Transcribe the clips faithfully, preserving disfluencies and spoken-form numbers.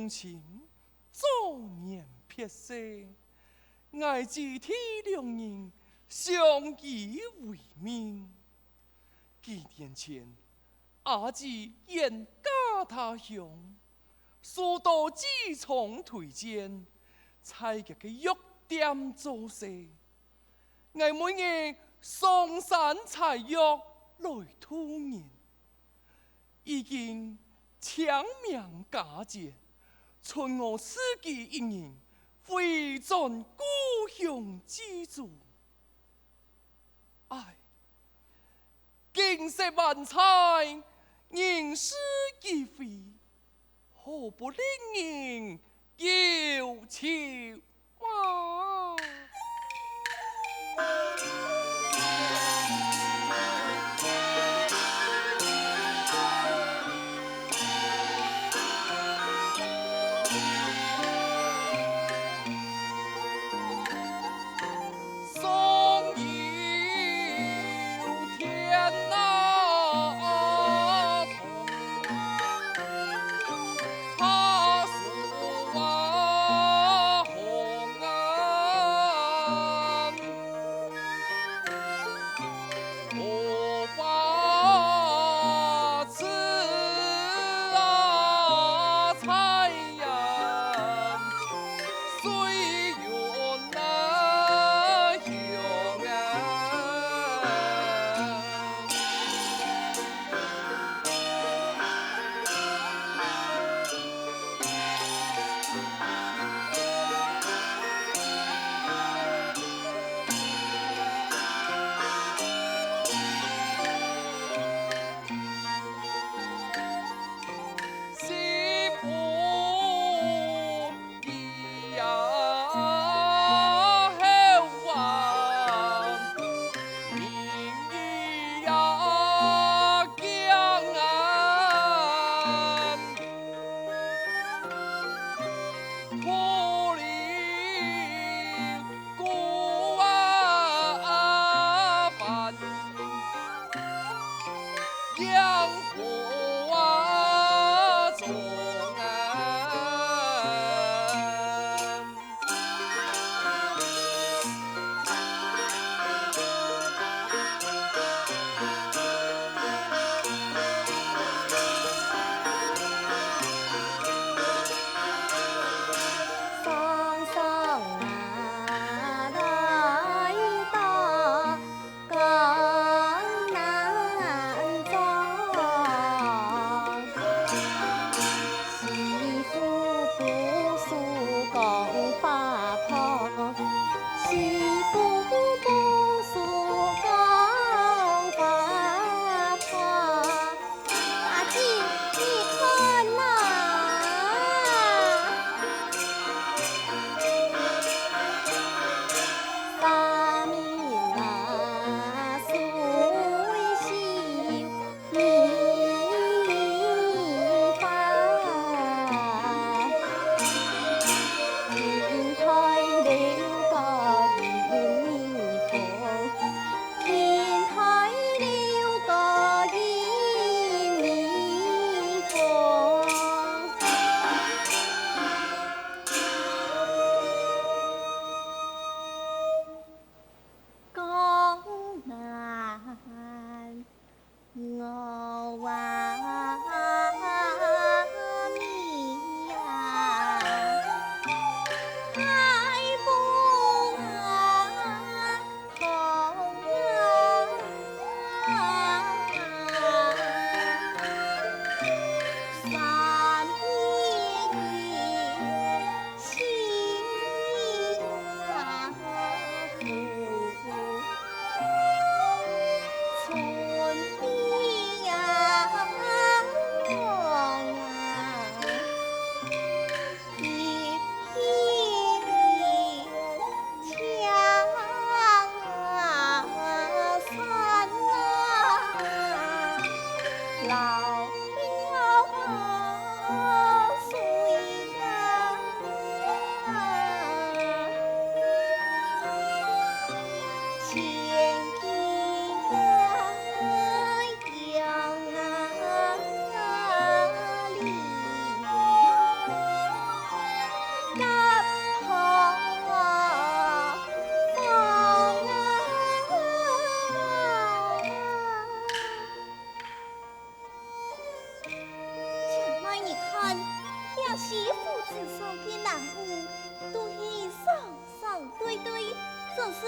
親，早年別世， 𠊎姊弟兩人相依為命。幾年前，阿姊遠嫁他鄉，受到姊丈推薦，在一个藥店做事。𠊎每日上山採藥來度日。 已經清明佳節，剩我自己一人回轉故鄉居住。唉，景色萬千，人事已非，何不令人久留啊？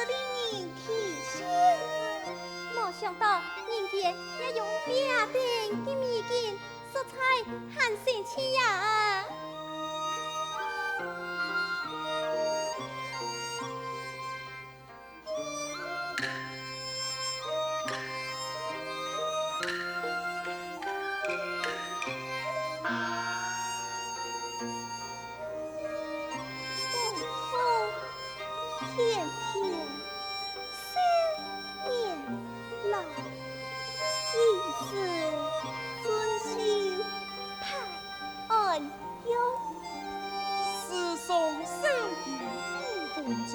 哩人去先。無想到人間也有這等个美景，實在還神奇呀！风风天天，少年郎，应是锦绣盼 安康。世上少有古风中，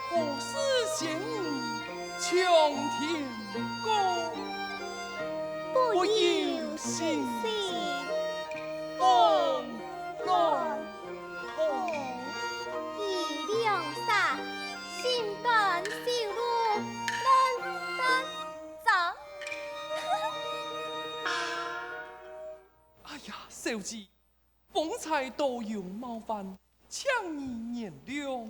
何事仙女唱天歌？不由心生风乱痛。一两声，心肝受了乱乱糟。哎呀，小姐， 方才多有冒犯，請你原諒。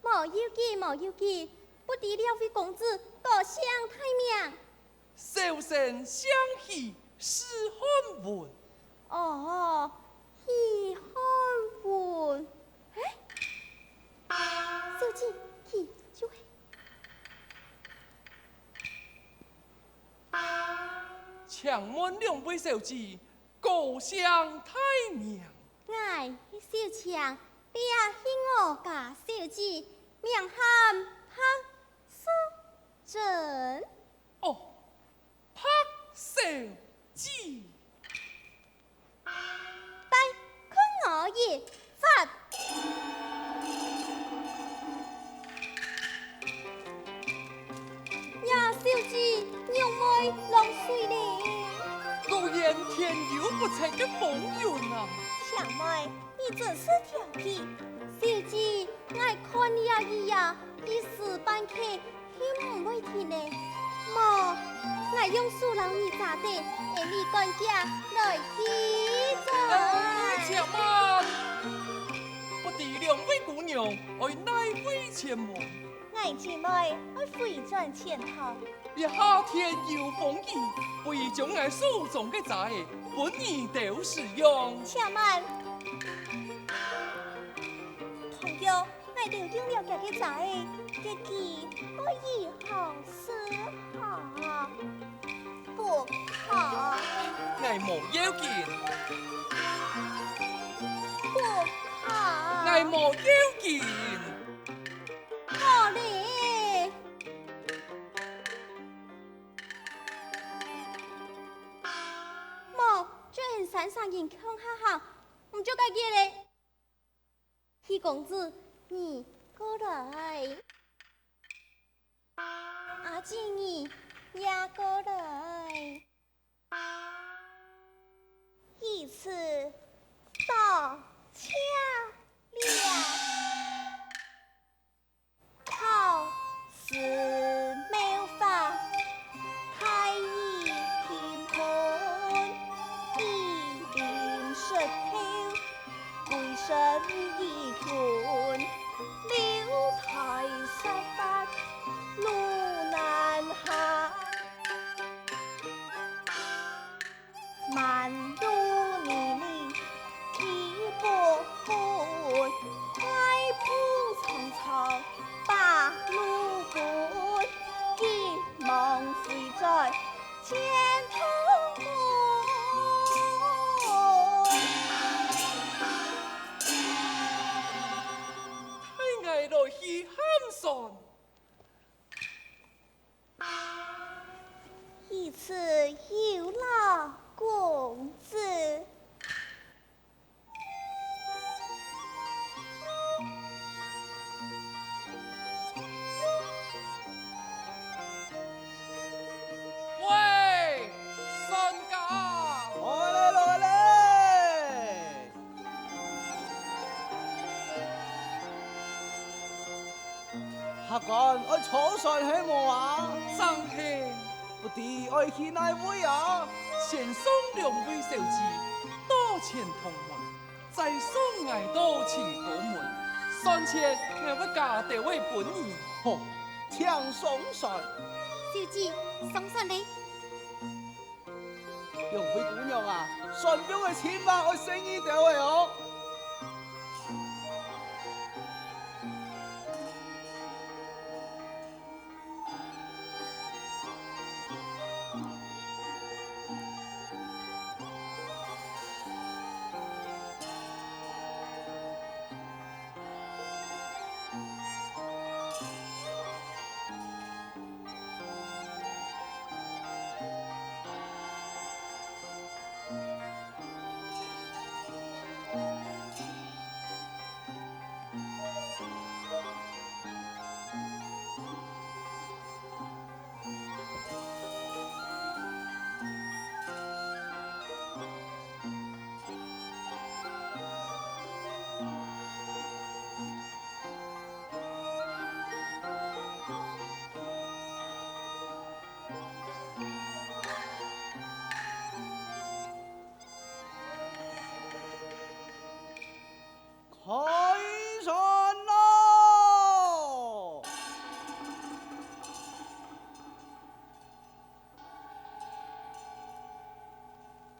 無要緊，無要緊，不知這位公子高姓大名？小生姓許，字漢文。哦，許漢文。哎，小姐，佢就係。請問兩位小姐， 高姓大名？𠊎係小青，這係我家小姐，名喊白素貞。哦，白小姐。 呀，小姐，仰會落水咧？果然天有不測个風雲啊！青妹，你真是調皮。小姐，𠊎看這雨啊，一時半刻 佢毋會停呢。無，𠊎用手摎你遮等，𫣆俚趕遽來去轉。哎，且慢！不知兩位姑娘愛哪位前往？𠊎姊妹愛回轉錢塘。這下天有風雨，不如將𠊎手中个遮仔分你兜使用。且慢！朋友， 𠊎兜用了厥个遮仔，該佢愛如何是好？不好。𠊎無要緊。不好。𠊎無要緊。好咧。無，就𫣆三儕人共下行，毋就該个咧。 許公子，你過來。阿姊，你也過來。如此多謝了。 好似妙法，大雨傾盆，雨淋石頭，歸身衣裙，樓台石窟，路難行。滿路泥濘， 地不穩，怪步蹌蹌把路奔，急忙回轉錢塘門。待𠊎來去喊船。 如此有勞公子。喂，船家！來咧，來咧！ 客官，愛坐船係無啊？正係。不知愛去哪位啊？先送兩位小姐到錢塘門，再送𠊎到清江門，順船錢𠊎會加兜仔分你。好，請上船。小姐，上船哩。兩位姑娘啊，船票个錢啊，愛細義兜仔哦。 開船囉！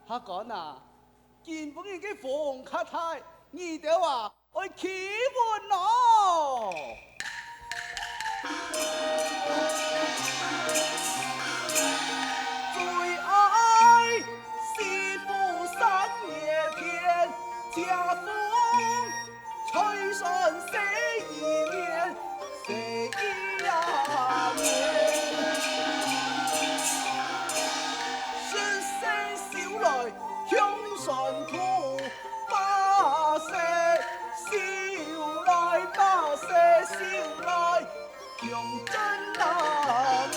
客官啊，今晡日个風較大，你兜啊， 愛企穩囉！最愛西湖三月天，借風吹船細義綿。 細義綿，順水修來共船渡，把細修來，把細修來共枕難眠。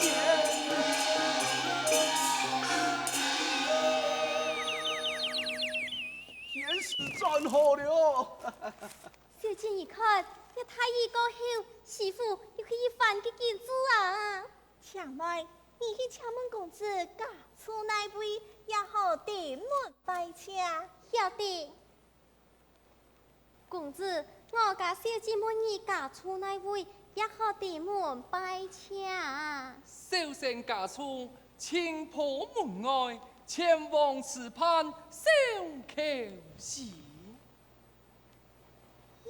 天時轉好了。 小姐你看，這大雨過後，西湖又係一番个景致啊！請問，你去請問公子家住哪位，也好登門拜謝。曉得。公子，我家小姐問你家住哪位，也好登門拜謝。小生家住清波門外，前往池畔小橋寺。 呀。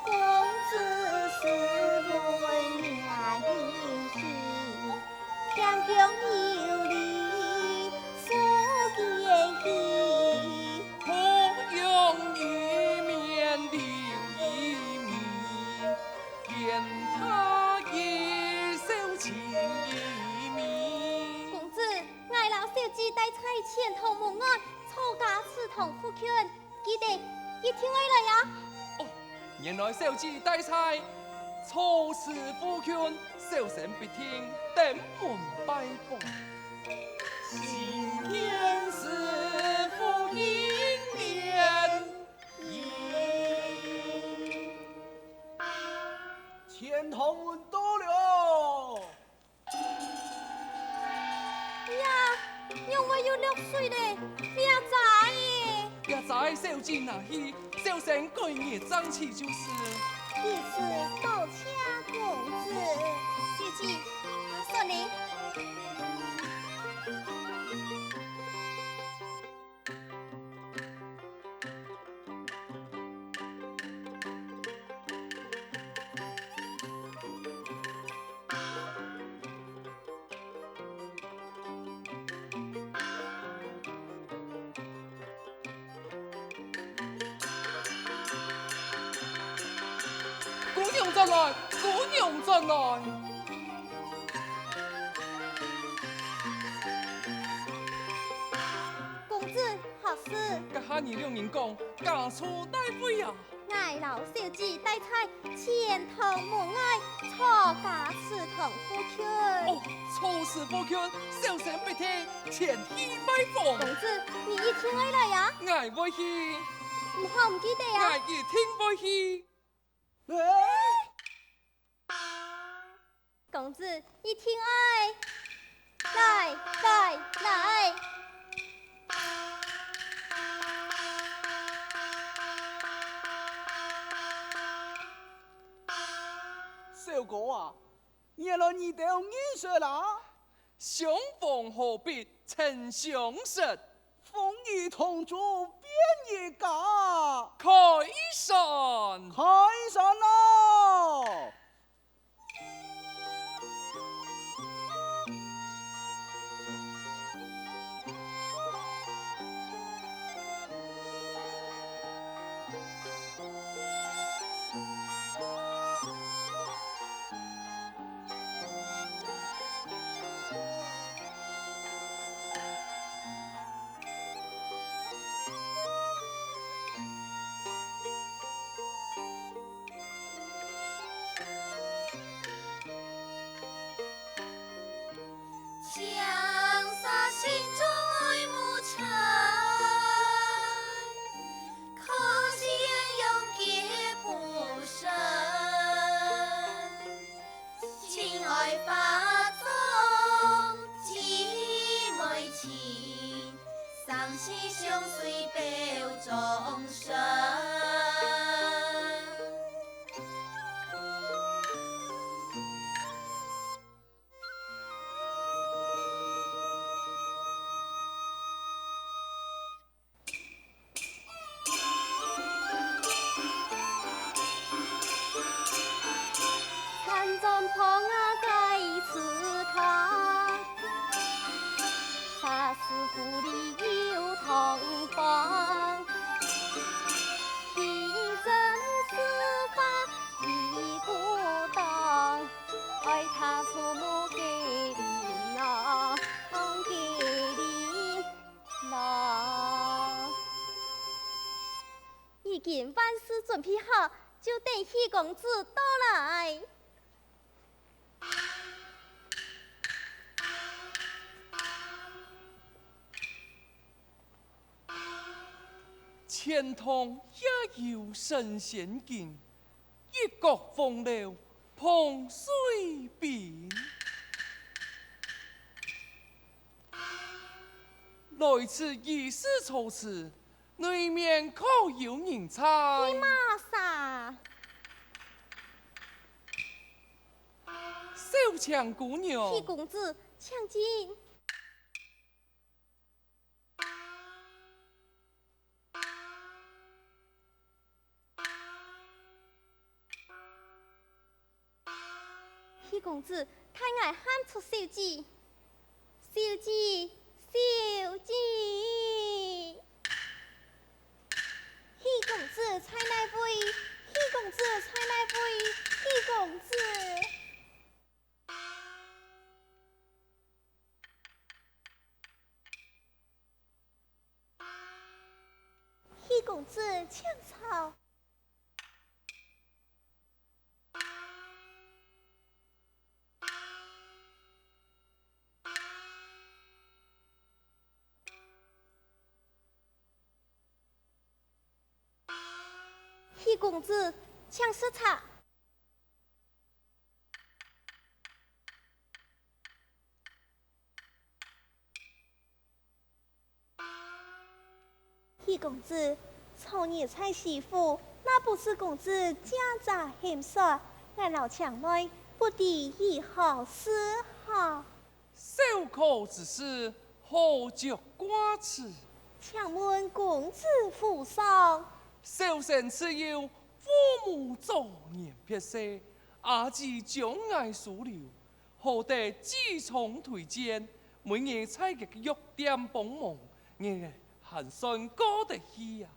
公子是问言语，偏偏有理所言语。不用一面留一面，见他一笑情一面。公子， 𠊎摎小姐戴在钱塘门外草家祠堂附近，記得一定愛來啊！哦，原來小姐戴在草祠附近，小生必定登門拜訪。心间是否应念？钱塘门到了。 哎呀，仰會有落水咧？這遮仔！這遮仔小姐拿去，小生改日正取就是。如此多謝公子。小姐，阿順呢？ 姑娘轉來，姑娘轉來！公子， 何事？這下你兩人講，家住哪位啊？𠊎摎小姐戴在錢塘門外草家祠堂附近。哦，草祠附近，小生必定前去拜訪。公子，你一定愛來啊！𠊎會去。毋好毋記得啊！𠊎一定會去。 公子，一定愛來，來，來！哥啊，原來你兜認識啦？相逢何必曾相識，風雨同舟變一家。開船！開船咯！已經萬事準備好，就等許公子到來。 錢塘夜遊神仙境，一角風流碰水冰。來此已是初次，內面可有人在？你麼儕？小青姑娘。許公子，請進。 許公子，待𠊎喊出小姐。小姐，小姐！許公子在哪位？許公子在哪位？許公子！ 許公子，請坐。許公子，請食茶。 許公子，昨日在西府，那不是公子借遮喊說，𠊎摎牆內不知如何是好。小可之事， 何足掛齒？請問公子府上？小生自幼父母早年別世，阿姊將𠊎收留，好得姊丈推薦，每日在佢个藥店幫忙，𠊎還算過得去啊。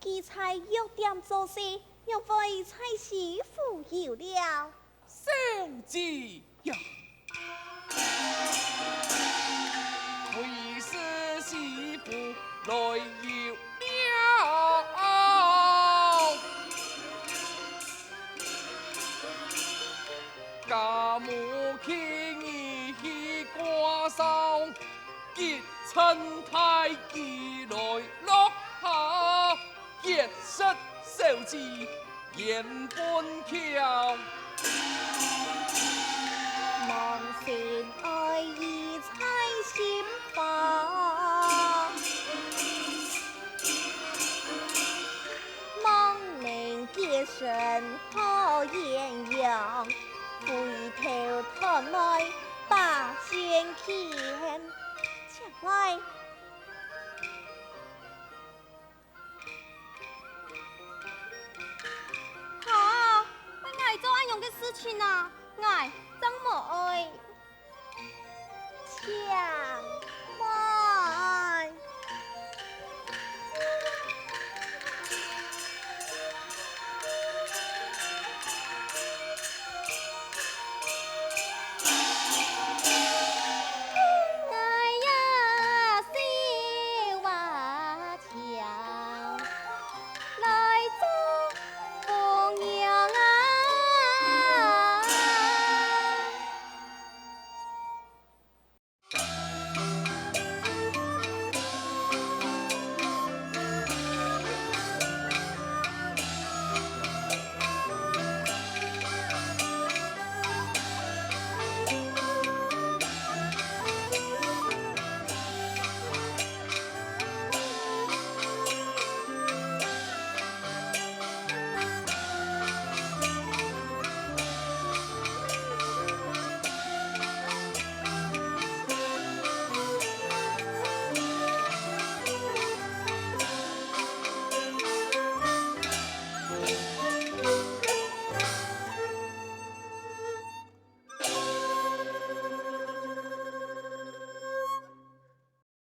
佢在藥店做事，仰會在西府遊了？ 小姐呀，為是西府來遊了。家母見你去掛梢， 急趁大雨來落下，結識小姐原本巧。回頭斷尾把劍牽。將來